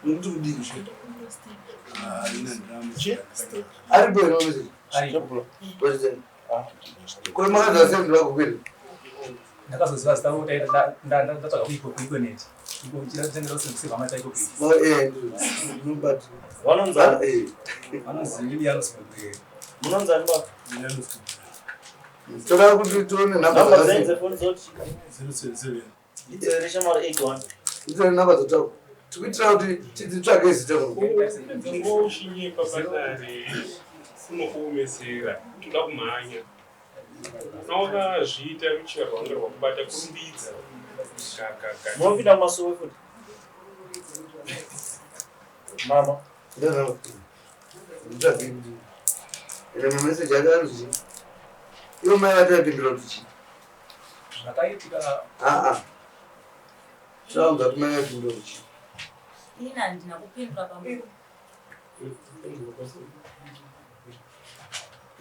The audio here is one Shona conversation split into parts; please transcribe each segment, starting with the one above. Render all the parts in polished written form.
Nokuti kudii? Aripo here mameseji? Ko makaziva sei kuti vakukwira? Ndakazoziva zita rokuti ndatsvaga kuEconet. Vanonzani? Vanonzi Lilianus Mugwere. Munonzani baba? Toda kuti tione namba namba dzenyu dzefoni dzoti 077. Ndidzorere shamwari 81. Tione namba dzotaura. Tikuitira kuti tidzitsvage zita kuno. Ngoshinyepa padare kunokuomesera, toda kumhanya. Kana wakazviita ruchiva rwanga rwakubata, kurumbidza. Munopinda mumasowe futi mama? Nditsvage kuti ende mameseji ake anozii. Ivo mai vati vapindura kuti chii? Zvakaitika. Aa, taunza kuti mai vapindura kuti chii? Ini handina kupindura pamunhu.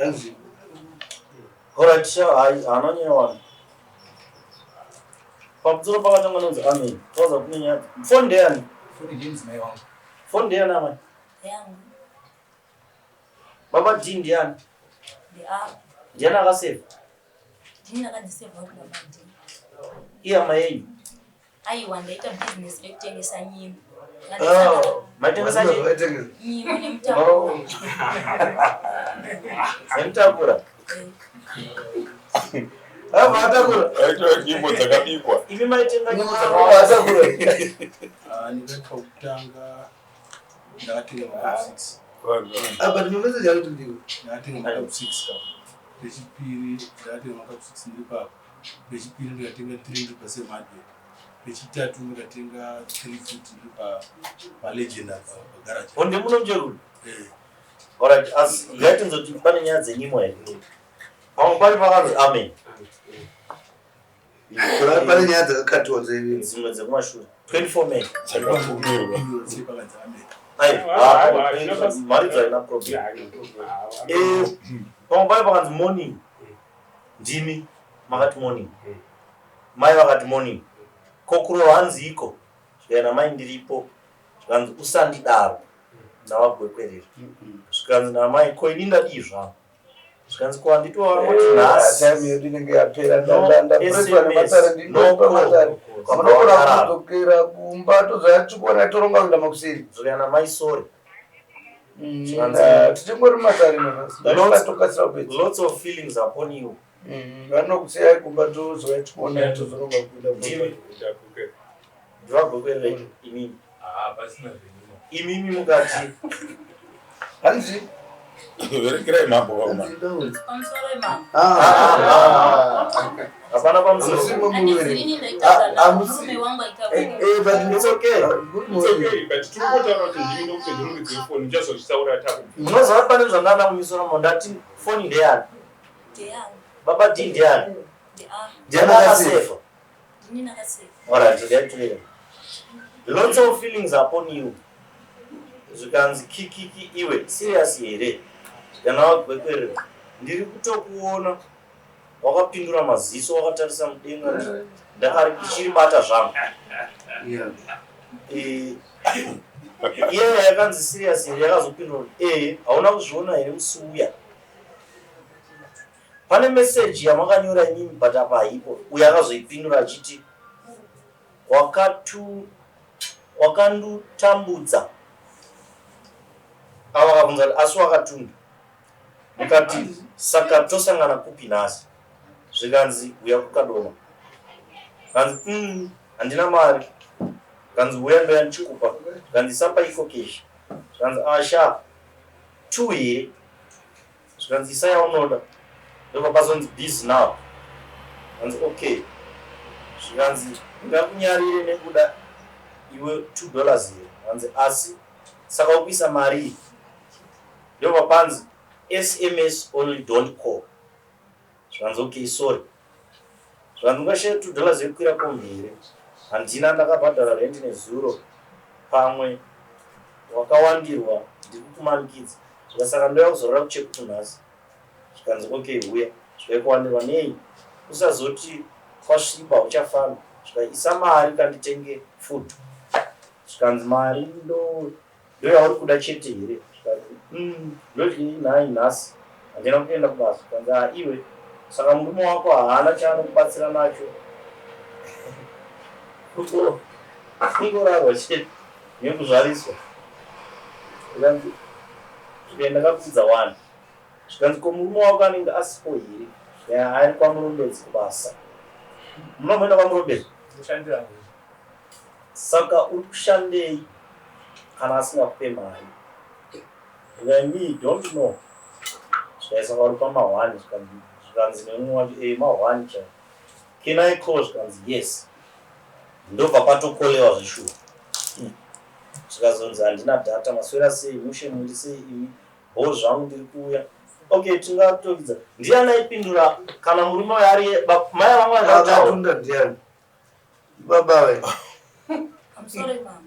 Anzi Alright, sha, hai, haana nyaya wani. Pamusoro pakatanga nonzi amen. Tauza kune nyaya. Foni ndeyani? Foni ndeyemudzimai wangu. Foni ndeyani, amai? Yangu. Baba D ndiyani? Ndeavo. Ndiyani akasevha? Ndini ndakadzisevha kuti Baba D. Ihama yenyu? Aiwa, ndaita bhizinesi rekutengesa nyimo. Oh, maitengesa chii? Vaitengesa. Nyimo nemutambo. Oh. Nemutakura. Vatakura. Aitwa nyimbo dzakabikwa. Imi maitenga nyimo dzakawanda. Vatakura. Ndikaita kutanga ndakatenga makapu 6. Apa mameseji ari kuti ndiwo. Ndakatenga makapu 6 rechipiri, ndakatenga makapu 6 ndiri papo. Rechipiri ndikatenga 3 ndiri pasame hardware. Rechitatu ndikatenga 3 futi ndiri palegend apa pagaraji. Honde muno mucheruri. Alright, asi ngaitinzoti pane nyaya dzenyimo here? Pamwe pari pakanzi amen. Pane nyaya dzakakatiwa dzevi. Dzimwe dzekumashure. 24 May. Dzakafumirwa. Sei pakanzi amen? Ai, mari dzaina problem. Pamwe pari pakanzi morning. Ndimi makati morning. Mai vakati morning. Kokuro hanzi iko. Zvikana mai ndiripo. Zvikanzi usandidaro. Ndavagwekwerera. Zvikanzi namai, ko ini ndadii zvangu? Zvikanzi ko handiti wangoti nhasi. Time yedu inenge yapera. No Ndapreswa nematare. SMS, no Ndinopamatare. call. Munogona kudzokera kumba tozoya toronga kuenda makuseri. Zvikana mai sorry. Tichingori matare tokasira kupedza. Lots of feelings upon you. Vanokusiyai kumba tozoya tikuona tozoronga kuenda. Ndimi ndivagwekwerera imimi. Pasina zvenyimo. Imimi mukati. Hanzi Verekerai mambo vauma. Pamusoro imama. Hapana pamusoro. Handisi ndaitaura navo, murume wangu aitaura. It's okay. Good morning. Okay, but tiri kutaura kuti ndimi ndokuti ndirumbidze foni, uchazozvitaura taku. Munoziva kuti pane zvandana mumisoro mo ndati foni ndeyani? Ndeyangu. Baba D ndeyani? Ndeavo. Ndiyani akasefa? Ndini ndakaseva. Alright, ndiyatuvera. Lots of feelings upon you. Zvikanzi kikiki iwe serious here? Zvikana wagwekwerera. Ndiri kutokuona wakapindura maziso wakatarisa mudenga, ndakari ndichiribata zvangu. Iye yakanzi serious here yakazopindura kuti ee, hauna kuzviona here musi uya? Pane meseji yamakanyora imimi, but apa haipo. Uyo akazoipindura achiti wakandutambudza. Ava akabvunza kuti asi wakatunda? Mukati saka tosangana kupi nhasi? Zvikanzi uya kuKadoma. Kanzi handina mari. Kanzi uya ndoya ndichikupa. Kanzi isapa iko keshi. Zvikanzi asha two here? Zvikanzi isa yaunoda. Ndobva pazonzi busy now. Kanzi okay. Zvikanzi ndingakunyarire nekuda iwe $2 here? Kanzi asi saka ukuisa mari iyi? Ndobva panzi SMS only, don't call. Zvikanzi okay, sorry. Zvikanzi ungashaya $2 yekukwira kombi here? Handina, ndakabhadhara rent nezuro. Pamwe wakawandirwa, ndiri kukumanikidza. Zvikasaka ndoya kuzorora kuChegutu nhasi. Zvikanzi okay, huya. Zvikaikuwandirwa nei? Usazoti kwasviba uchafamba. Zvikaisa mari kanditenge food. Zvikanzi mari ndo ndoyauri kuda chete here? Zvikanzi ndodyei nhai nhasi handina kuenda kubasa. Zvikanzi ah iwe saka murume wako haana chaanokubatsira nacho kungorarwa chete nekuzvariswa. Zvikanzi zvikaenda ndakakuudza wani. Zvikanzi ko murume wako anenge asipo here? Yaa ari kwaMurombedzi kubasa. Munomboenda kwaMurombedzi? Ndoshandira Saka uri kushandei kana asingakupe mari? Zvikanzi me don't know. Zvikaisa vari pamahwani zvikanzi nemumwe wacho eh mahwani chaiwo. Can I call zvikanzi yes. Ndobva patokolewa zveshuwa. Zvikazonzi handina data maswera sei mushe muri sei imi bhoo zvangu ndiri kuuya. Okay tingatoridza. Ndiani aipindura kana murume uyo ari mai vangu vaitaura? Akatunda ndiani? Baba we. Pamusoro imama.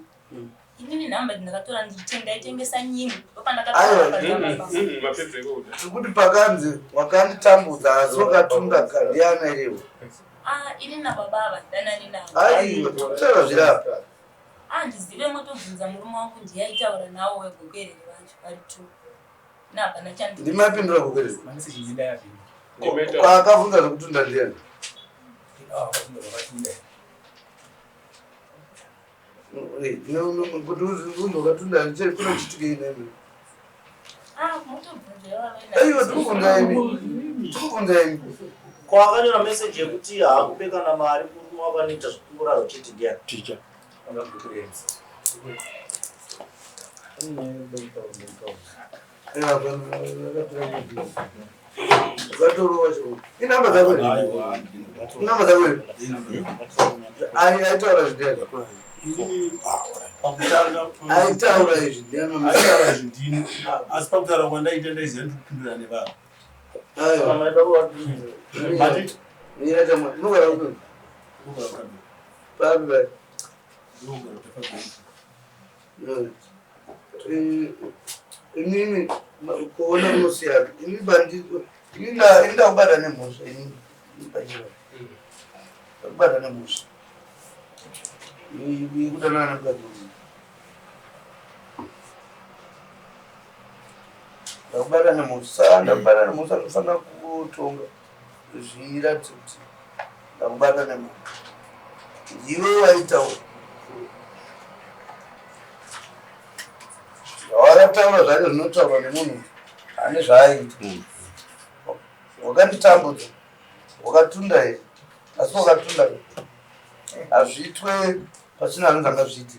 Inini nhamba ndakatora ndaitengesa nyimo. Aiwa. Tikuti pakanzi wakanditambudza asi wakatunda ndiana iriwo. Ah, ini nababa ava danani navo. Aiwa, taura zvirapa. Ah, ndizive motobvunza murume wangu ndiye aitaura nawo wegokwerere vacho vari two. Nabana chandi. Ndimapindura gokwerere. Kwaakabvunza zvekutunda ndiani? Kuti unzi wakatunda kune chitikei nemi? Aiwa, tikubvunza imi. Tikubvunza imi. Ko akanyora message yekuti haakupe kana mari murume wako anoita zvekungorarwa chete ndiani? Ticha. Inamba dzako inamba dzako aitaura zvidiyani aitaura izvi ndiyani izvi ndini asi pakutaura kwandaita ndaiziva ndiri kupindura nevanhu Inini kuona kunosiyana ini ini ndakubata nemhosva ini pachira ndakubata nemhosva yekudanana nemukadzi uyu ndakubata nemhosva ndakubata nemhosva ndinofanira kutonga zviratidze kuti ndakubata nemhosva ndiwe waitawo Zvawakataura zvacho zvinotaurwa nemunhu ane zvaaiita. Hmm. Wakanditambudza, wakatunda here? Asi wakatunda hazviitwe pasina anonzi angazviiti.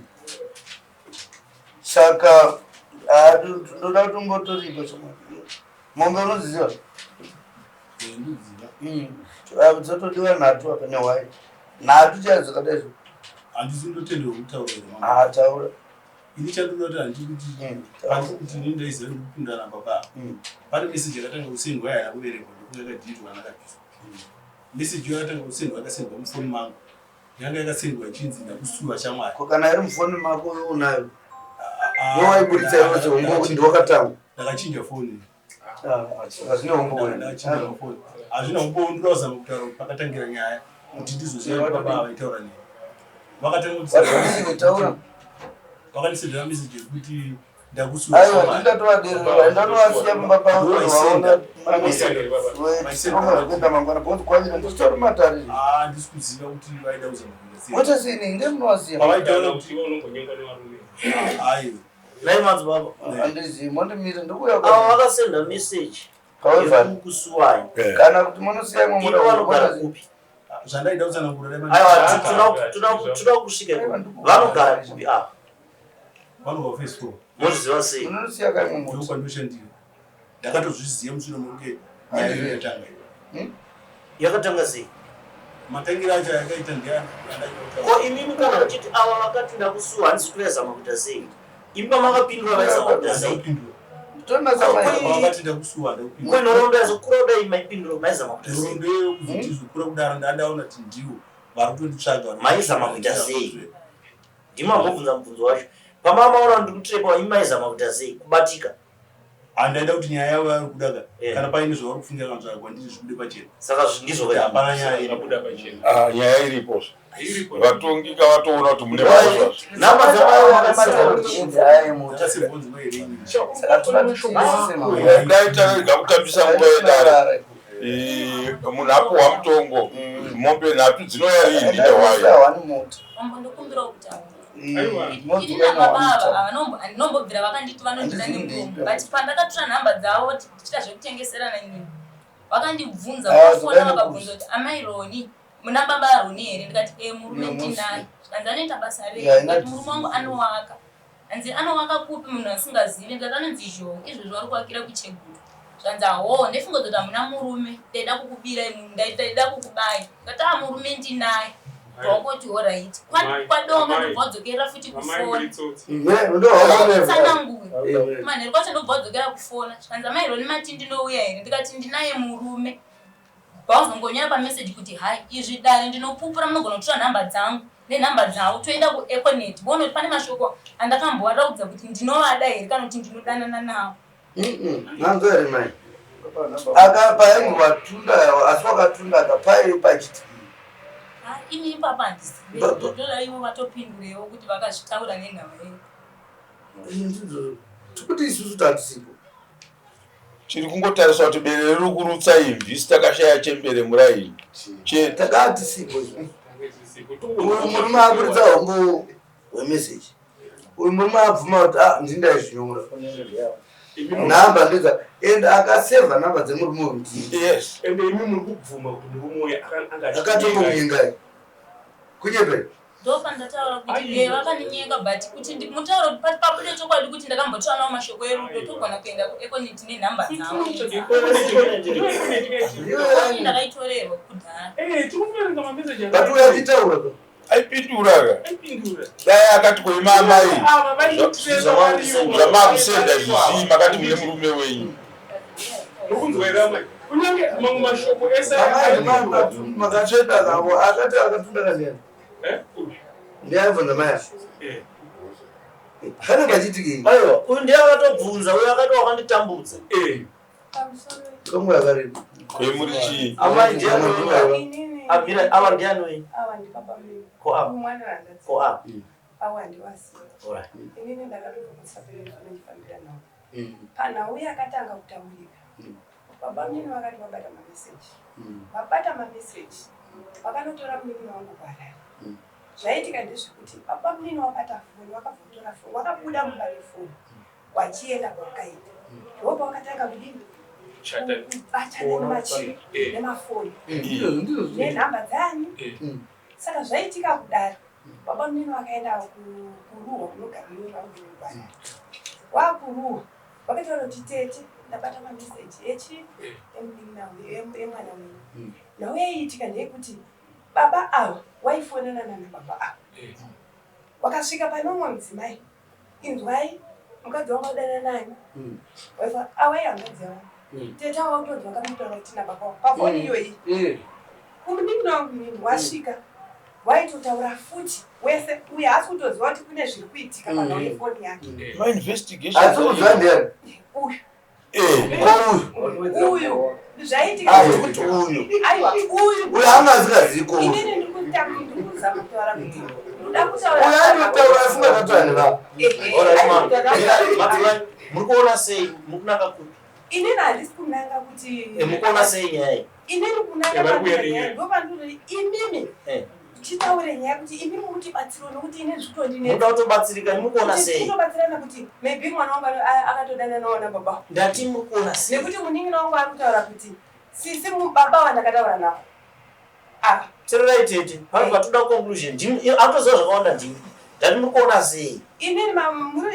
Saka ndoda kuti ungotoripa mombe unodziziva? Hmm. Dzotodiwa nhatu apa nehwai. Nhatu chaidzo dzakadai so. Handisi ndotenderwa kutaura here? Ah, taura. Ini chandinoda kuti handiti kuti handiti kuti ini ndaiziva ndikupindura nababa ava. Pane message yakatanga kusendwa yaya kuverengwa ndokunge yakadhilitwa kana yakabviswa. Message iyo yakatanga kusendwa yakasendwa mufoni mangu. Yanga yakasendwa ichinzi ndakusuwa shamwari. Ko kana iri mufoni mako unayo? Nowaiburitsa iwe seumbo kuti ndiwakatanga. Ndakachinja foni. Hazvina umbowo. Hazvina umbowo ndoda kuzama kutaura kuti pakatangira nyaya kuti ndizoziva kuti baba vaitaura nei. Vakatanga kutaura. Vakandisendera message yekuti ndakusuwa. Aiwa ndatovaderera ndatovasiya pamba pavo vaona kuenda mangwana because kwanyira ndisitori matare. Ah ndisi kuziva kuti vaida kuzama kuita sei. Moita sei nei ndiye munovaziva. Pavaitaura kuti unombonyengwa nevarume. Aiwa. Nhai madzibaba. Handizivi mondimira ndikuuya Ava vakasenda message yekukusuwai. Kana kuti monosiya imwe Ivo vanogara kupi? Zvandaida kutsanangura dai Aiwa toda kusvika ikoko. Vanogara kupi ava? Vanogara phase 4. Mozviziva sei? Munosiya ka imwe mota. Ndokwandoshandira. Ndakatozviziva mushure mekunge nyaya iyo yatanga iyo. Yakatanga sei? Matangiro acho ayakaita ndiani? Ko imimi kana muchiti ava vakati ndakusuwa handisi kuyazama kuita sei? Imi pamakapindura vaizama kuita sei? Vakati ndakusuwa ndakupindura. Ko nhoroondo yazokura kudai maipindura maizama kuita sei? Nhoroondo iyoyo kuzoti izokura kudaro ndandaona kuti ndiwo vari kutonditsvaga. Maizama kuita sei? Ndimi mambobvunza mubvunzo wacho. Pamamaona ndikutrepa imi maizama kuita sei? Kubatika. Handaida kuti nyaya yavo yavari kuda ka, Eh. kana paine zvavari kufungira kana tsvaga kwandiri zvibude pachena. Saka ndizvo Kuti hapana nyaya iripo. Abuda pachena. Ah, nyaya iripo. Iripo. Vatongi kavatoona kuti mune mhosva. Namba dzamai wakabata. Dzakasebvunzi mai renyu. Dai tarega kutambisa nguva yedare. Eh, munhu apuhwa mutongo, mombe nhatu dzinouya riini nehwai? Mambo, ndokumbirawo kutaura. Aiwa. Ini nababa ava handinombobvira vakanditi vanondida nemuromo, but pandakatora nhamba dzavo tichiita zvekutengeserana inini, vakandibvunza, Ah, vakafona, zvakanaka. vakabvunza kuti amai Roni, muna baba Roni here? Ndikati e, murume ndinaye. Zvikanzi anoita basa rei? Yeah, Ndikati murume wangu anowaka. Hanzi anowaka kupi munhu asingazivi? Ndikati anonzi Zhou, izvozvo vari kuwakira kuChegutu. Zvanzi hawo, ndefunga kuti hamuna murume, ndaida kukubirai munhu, ndaida kukubai. Ndikati a, murume ndinaye. Wakoti alright. Amai, Kwadonga amai. ndobva wadzokera futi Amai kufona. muri tsotsi. Tsanangura. Manheru kwacho ndobva wadzokera kufona. Zvikanzi amai Roni mati ndinouya here? Ndikati ndinaye murume. Vauzongonyora pameseji kuti hai, izvi dare ndinopupura, munogona kutora nhamba dzangu nenhamba dzavo, toenda kuEconet voona kuti pane mashoko andakambovaraudza kuti ndinovada here kana kuti ndinodanana navo. Nanzo here mai akapa watunda, asi wakatunda akapai pachiti? Ha, ini ipapa handisive, ndoda ivo vatopindurewo kuti vakazvitaura nenhau here. Tikuti isusu tatisipo. Tiri kungotarisa kuti bere riri kurutsa imvi, isi takashaya chembere muraini chete. Takaa tisipo isusu. Uyu murume aburitsa hombo hwemeseji, uyu murume abvuma kuti ah, ndindaizvinyora, nhamba ndedza, and akasevha nhamba dzemurume uyu ndii. Yes. Ende imi muri kubvuma kuti murume uyu anga Akatombonyengai kunyepera. Ndopandataura kuti Aiwa. e, vakaninyenga, but kuti mutaura kuti pabude chokwadi kuti ndakambotaura navo mashoko erudo, togona kuenda kuEconet nenhamba dzavo. Foni ndakaitorerwa kudhara. Tikuverenga mameseji. But uyu achitaura ka. Aipindura ka. Aipindura. Dai akati koima amai, Ava vaitireva variwo. zvamakusenda zvizii, makati mune murume wenyu. Mukunzwa here amai? Kunyange mamwe mashoko ese Amai, makatsveta kavo, akati akatunda kandiyani? Eh, uyu. Ndiaibvunza mai ava. Eh. Pane pachitikei? Aiwa, uyu ndiye akatobvunza, uyu akati wakanditambudza. Eh. Kanguva yakareba. Kwemuri chii? Amai ndiani uyu? Inini. Amira, ava ndiani uyu? Awa ndibaba mimi. Ko ava? Mwana wandatsi. Ko ava? Awa ndiwasiya. Alright. Inini ndakatobva kusapere zvandifambira nawo. Panhau yakatanga kutaurika, baba munini vakati vabata mameseji. Vabata mameseji, vakanotora munini wangu kuHarare. Zvaitika ndezvekuti baba munini wabata foni, vakabva kutora foni, vakabuda mumba nefoni, vachienda kwakaita. Ndipo vakatanga kudini? Chata. Kubatana nemachi nemafoni nenhamba dzani. Saka zvaitika kudaro, baba munini vakaenda kuruwa kunogara munini wangu kuHarare. Wakuruwa vakataura kuti tete, ndabata mameseji echi emunin'ina emwana wenyu. Nhau yaiitika ndeyekuti baba ava waifonana nana baba ava, wakasvika pane umwe mudzimai, inzwai, mukadzi wangu audana nani, waifa awai hanzvadzi yavo, tete ava kutonzi vakamutaura kuti nababa wavo pafoni iyoyi. Kumunin'ina wangu inini wasvika waitotaura futi wese uye haasi kutoziva kuti kune zviri kuitika panhau yefoni yake. Mainvestigation. Asi kuziva ndiyani? Uyu. Eh. Ko uyu? Uyu zvaitika. Asi kuti uyu? Aiwa, uyu. Uyu anga asingaziko uyu. Inini ndiri kuzama kutaura kuti ndoda kutaura. Uyu anotaura asingataura nevavo. Ehe, Alright, ma'am. aitotaura. Madzimai, muri kuona sei? Muri kunanga kupi? Inini handisi kunanga kuti Eh, muri kuona sei nyaya iyi? Inini kunanga Eh, vari kuuya pandiri nenyaya. nyaya ndopandiri imimi Eh. chitaure nyaya kuti imimi mutibatsiro nokuti ini zvitondinetsa. Munoda kutobatsirika, muri kuona sei? Kutobatsirana kuti maybe mwana wangu akatodana nawo nababa. Ndati muri kuona sei? Nekuti munin'ina wangu ari kutaura kuti sisi baba vandakataura navo ava. Tererai tete, pano patoda conclusion. Ndimi atoziva zvakawanda ndimi. Ndati muri kuona sei? Inini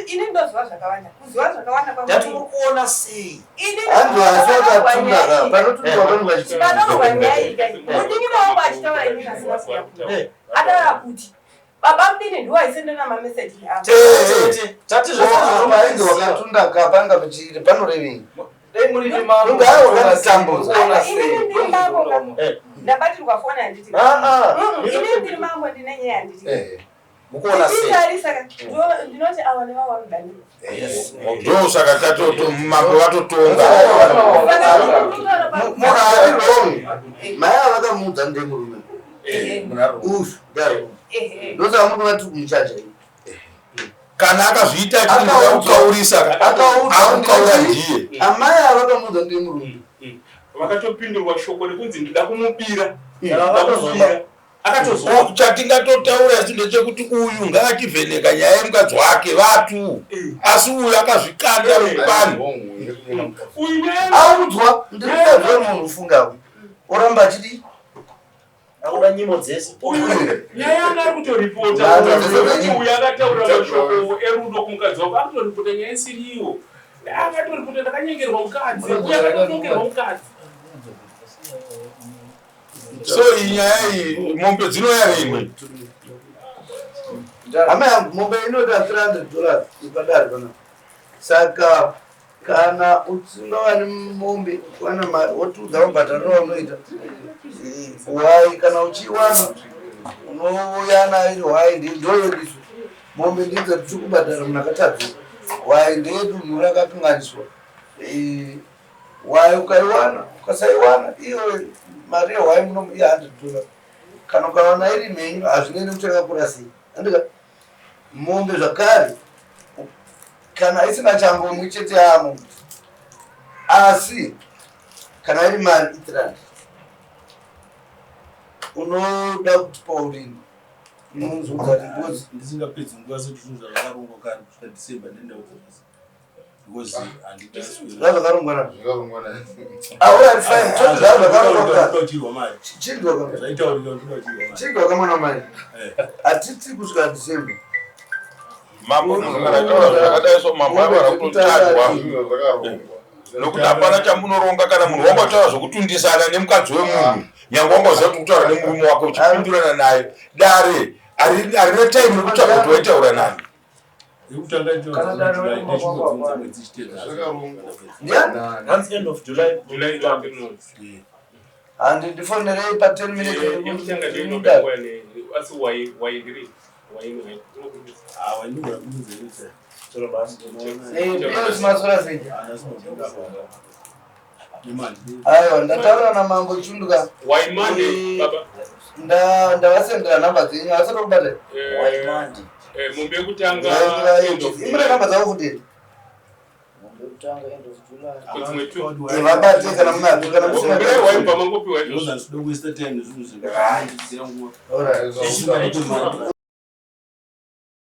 inini ndoziva zvakawanda, kuziva zvakawanda kwangu. Ndati muri kuona sei? Inini Hanzi asi wakatunda ka, panotundwa panenge pachitika. Panotorwa nyaya iyi kai, munin'ina wangu achitaura, inini asina kuya, Eh, ataura kuti baba munini ndiwo aisendana mameseji avo. Tete, tati zvose Painzi zvamunoziva. wakatunda ka, panga pachiri panorevei? Dai muri nemambo. Unga aiwa wakanditambudza. Kuona sei? Inini ndiri mambo ka. Eh. Ndabatirwa foni handiti? Ah, ah. Inini ndiri mambo, ndine nyaya handiti? Eh. Mukuona sei? Tichitarisa ka, ndinoti ava nevavo vanodanana. Ndosaka tatoto mambo vatotonga. Munhu ari wrong. Mai ava vakamuudza ndemurume. Uyu ndaro. Ndosaka muri kuona tiri kumuchaja iyi. Kana akazviita achiti kukaurisa akukaura ndiye. Amai ava vakamuudza ndemurume. Vakatopindurwa shoko rekunzi ndida kumubira. Ndida kumubira. Akatozoa. Chatingatotaura isu ndechekuti uyu ngaachivheneka nyaya yemukadzi wake vatu. Asi uyu akazvikanda mupani. Uyu nyaya Audzwa ndimukadzi wemunhu ufungawo. Oramba achidi Akuda nyimo dzese. Uyu nyaya yanga ari kutoripota kuti uyu akataura mashoko erudo kumukadzi wako akutoripota nyaya isiriyo. Akatoripota ndakanyengerwa mukadzi uyu akatotongerwa mukadzi. So iyi nyaya iyi mombe dzinouya rini? Hama yangu mombe inoita $300 ipadare pana. Saka kana usingawani mombe wana mari wotiudza mabhadhariro aunoita. Hwai kana uchiiwana unouya nayo iri hwai ndoyedu isu. Mombe ndidzo tiri kubhadhara munhu akatadzira. Hwai ndeyedu munhu akakanganiswa. Hwai ukaiwana ukasaiwana iyo mari yehwai muno i $100. Kana ukawana iri mhenyu hazvinei nekuti yakakura sei. Andika mombe zvakare kana isina changomwi chete yamo asi kana iri mari i300 unoda kuti paurini unonzudza kuti ndisingapedzi nguva sekuti zvinhu zvakarongwa kare kusvika December ndendakuza because zvazvakarongwa na alright fine toti zvazvakarongwa kare uchirwa mari chindwa zvaitaurika kuti uchirwa mari chindwa kamwana mai hatiti kusvika December Mambo munhu kana ataura zvakadai so mambo aivara kutochajwa nokuti hapana chamunoronga kana munhu wanga utaura zvokutundisana nemukadzi wemunhu nyangwe wanga uziva kuti kutaura nemurume wake uchipindurana naye dare harina time yekutsvaga kuti waitaura nani. Yekutanga itaura ndechimbodzunza mwedzi chitenda. Hanzi end of July. July notes. Handi ndifonerei pa 10 minutes. Yekutanga ndiyo inobekwa ne asi wai wai ndiri wai wai. Ah, wainogona kunzi ita. Chero basi. Eh, maswera sei? Nemari. Aiwa, ndataura namambo Chunduka. Wai Monday baba. Ndavasendera nhamba dzenyu, asati kubata. Eh, mombe yekutanga end of Imwe nhamba dzavo futi. Dzimwe two. Vabate kana munadzo kana musina. Mombe waibva mangopiwa izvozvo. Because handisi kuda kuwaste time nezvinhu zvekuti nguva. Alright. Mari.